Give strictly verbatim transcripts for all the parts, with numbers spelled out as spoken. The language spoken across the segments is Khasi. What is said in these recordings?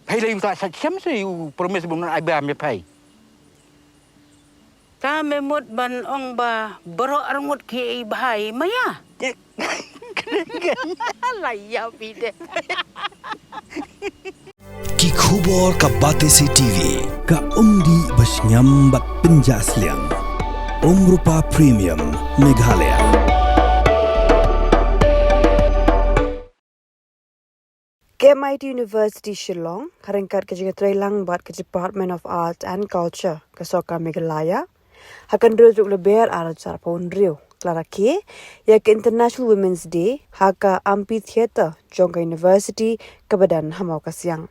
Phai lei u ta sa chem se u promise bun ai ba me phai. Ta me mut ban ong ba baroh arngut ki ei bhai maya. La ya bide. Ki khubor ka Batesi T V, ka umdih ba shngiam bad pynjah sliang. Umrupa Premium Meghalaya. K M I T University Shillong, ha ryngkat ka jingïatreilang bad ka Department of Arts and Culture, ka Sorkar Meghalaya, ha ka kynroi tarik Lber arhajar arphew hynriew, ka la rakhe ïa ka International Women's Day ha ka Amphitheatre jong ka University kaba don ha Mawkasiang.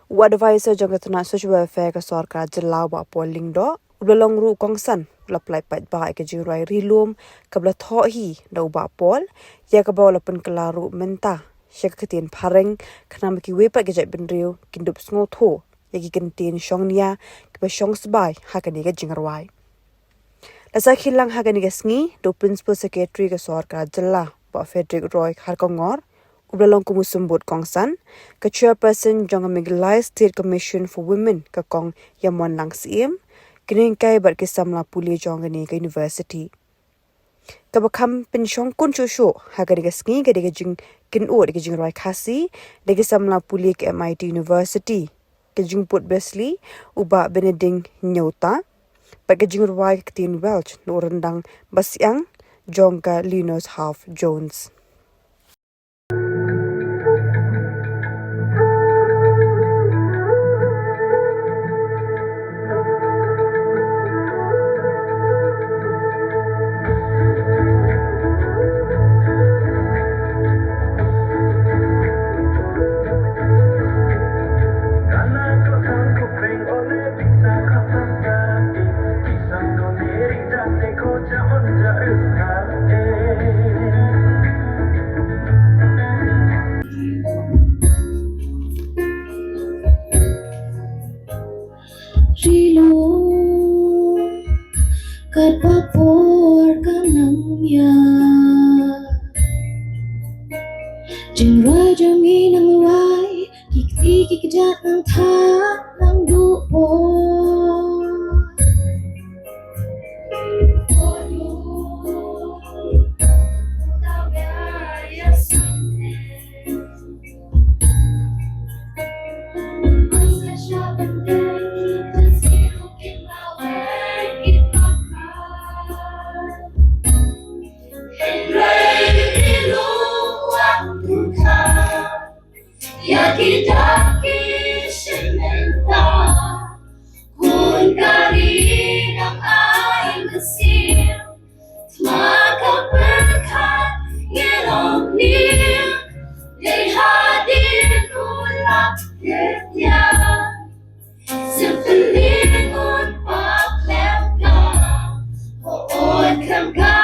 U Advisor jong ka tnat Social Welfare ka Sorkar Jylla u Bah Paul Lyngdoh, u la long ruh u kongsan, u la pyllait paidbah ïa ka jingrwai Ri Lum kaba la thoh hi da u Bah Paul, ïa kaba u la pynkylla ruh mynta sha ka ktien phareng, khnang ba kiwei pat ki jaitbynriew kin dup sngewthuh ïa ki kyntien shongnia kiba shong sbai ha kane ka jingrwai. La sakhi lang ha kane ka sngi da u Principal Secretary ka Sorkar Jylla, Bah Frederick Roy Kharkongor, uba la long kum u symbud kongsan, ka Chairperson jong ka Meghalaya State Commission for Women, ka Kong Ïamuanlang Syiem, ki nonghikai bad ki samla pule jong kane ka University. Kaba kham pynshongkun shuh shuh ha kane ka sngi ka dei ka jingkynnoh da ka jingrwai Khasi da ki samla pule ka M I T University, ka jingput Wesley u Bah Benedict Nyota, bad ka jingrwai ka ktien Welsh na u ryndang Basiang jong ka Linus Hauff Jones. Ri Lum, katba por ka nang ïaid, jingrwai jong ngi nang rwai, ki kti ki kjat nang thah nang duh por. Ïa ki dak ki shin mynta, khun ka ri dang ai mynsiem. Tma ka pyrkhat ngi long nim, dei hadien u lap leit ïa. Symphony un pop lem ka, o ot kem ka,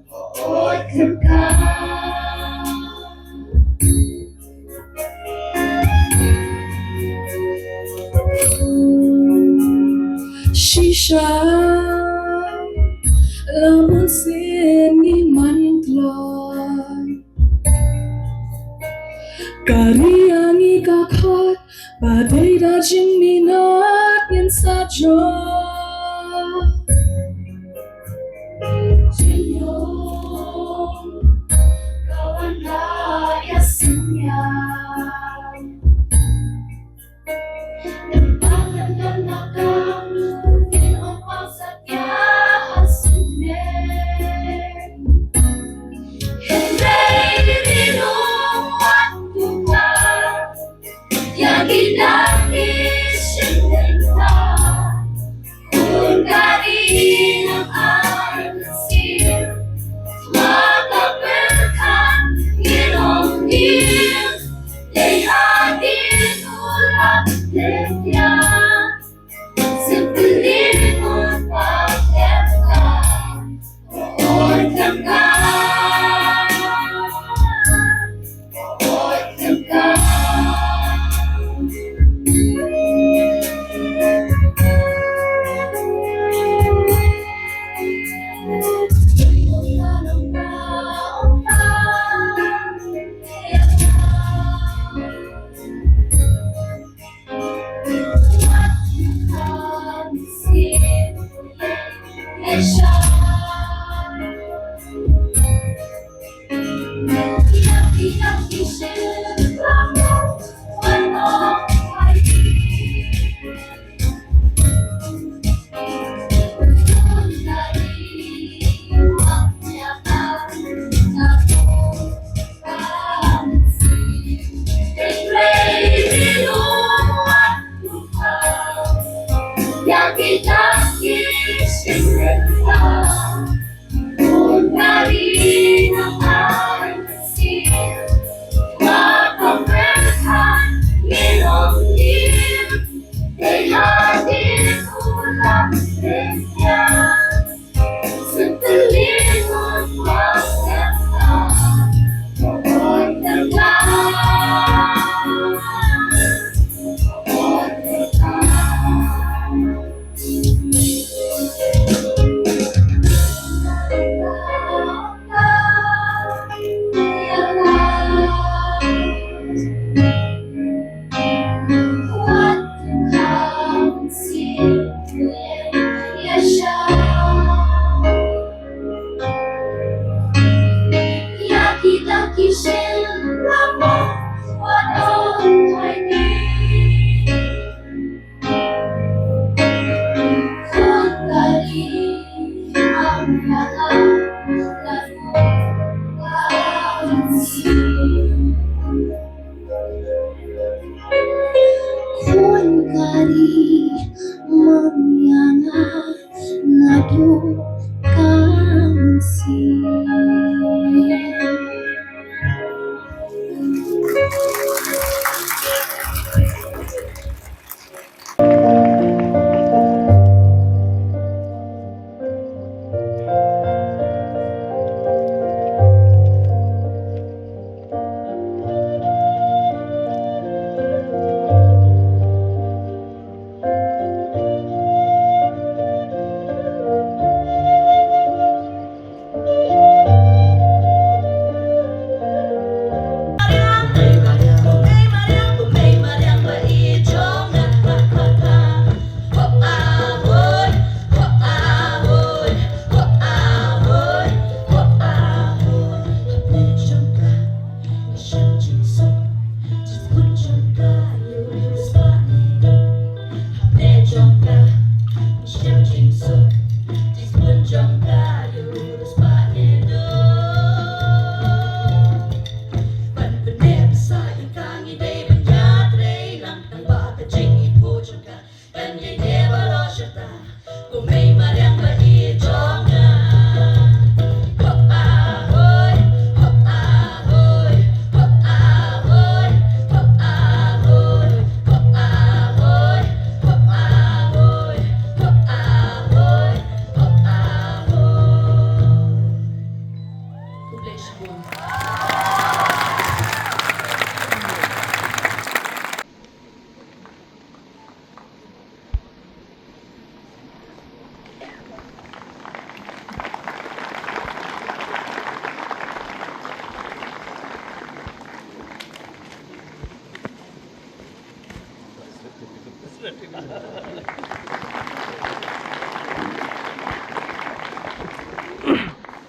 o ot kem ka. Shisha, la mynsiem ngi man kloi. Ka ri ïa ngi ka khot, ba dei da jingminot ngin sa jop. Jingïong ka wan la ïa synñiang.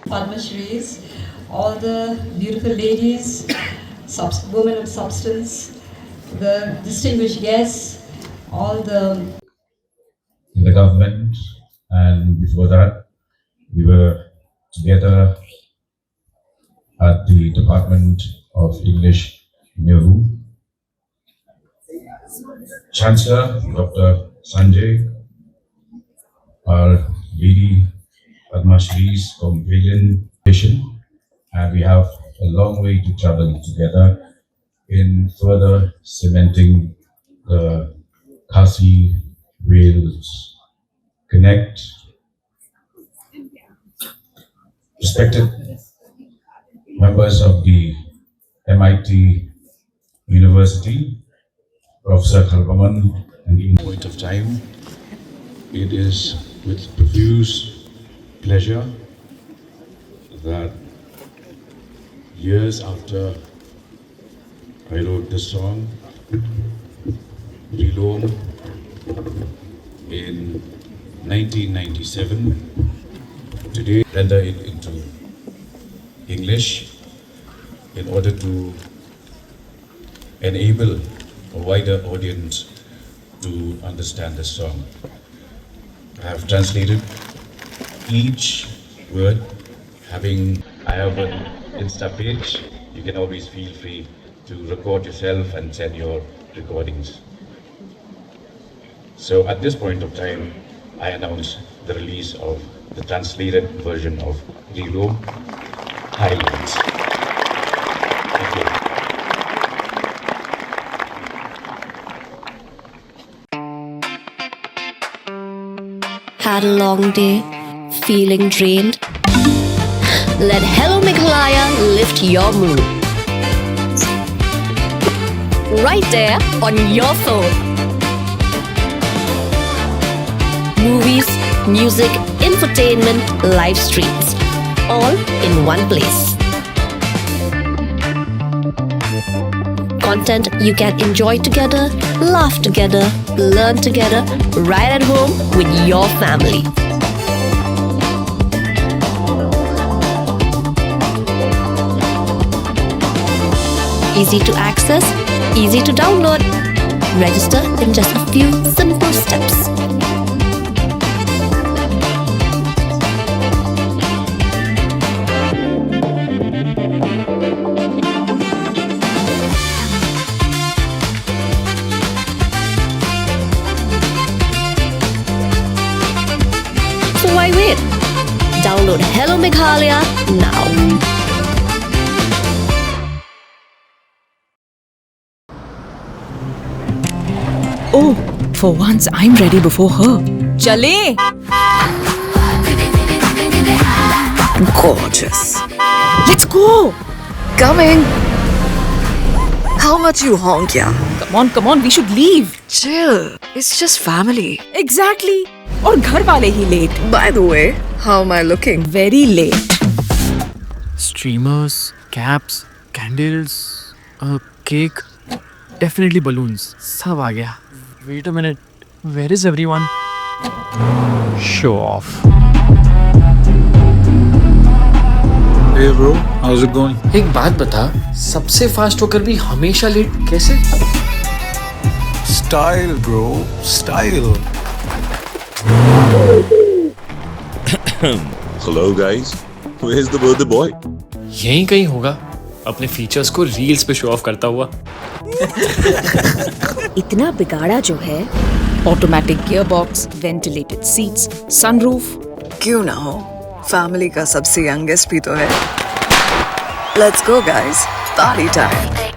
Padma Shris, all the beautiful ladies, subs- women of substance, the distinguished guests, all the in the government, and before that, we were together at the Department of English, Nehru. Chancellor, Doctor Sanjay, our lady Padma Shri's companion, and we have a long way to travel together in further cementing the Khasi Wales connect. Respected members of the M I T University, Professor Kharbaman, and in point of time, it is with profuse pleasure that years after I wrote this song, Rilum, in nineteen ninety-seven. Today, render it into English in order to enable a wider audience to understand the song. I have translated each word, having, I have an Insta page. You can always feel free to record yourself and send your recordings. So at this point of time, I announce the release of the translated version of Rilo Highlands. Thank you. Had a long day? Feeling drained? Let Hello Meghalaya lift your mood. Right there on your phone. Movies, music, entertainment, live streams, all in one place. Content you can enjoy together, laugh together, learn together, right at home with your family. Easy to access, easy to download. Register in just a few simple steps. So why wait? Download Hello Meghalaya now. Oh, for once I'm ready before her. चले। Gorgeous. Let's go. Coming. How much you honk, yeah? Come on, come on, we should leave. Chill. It's just family. Exactly. और घर वाले ही late. By the way, how am I looking? Very late. Streamers, caps, candles, a cake, definitely balloons. सब आ गया. Wait a minute. Where is everyone? Show off. Hey bro, how's it going? एक बात बता, सबसे फास्ट होकर भी हमेशा लेट कैसे? Style, bro, style. Hello, guys. Where's the birthday boy? यहीं कहीं होगा. अपने फीचर्स को रील्स पे शो ऑफ करता हुआ. इतना बिगाड़ा जो है. Automatic gearbox, ventilated seats, sunroof. क्यों ना हो, फैमिली का सबसे यंगेस्ट भी तो है. Let's go, guys. Party time.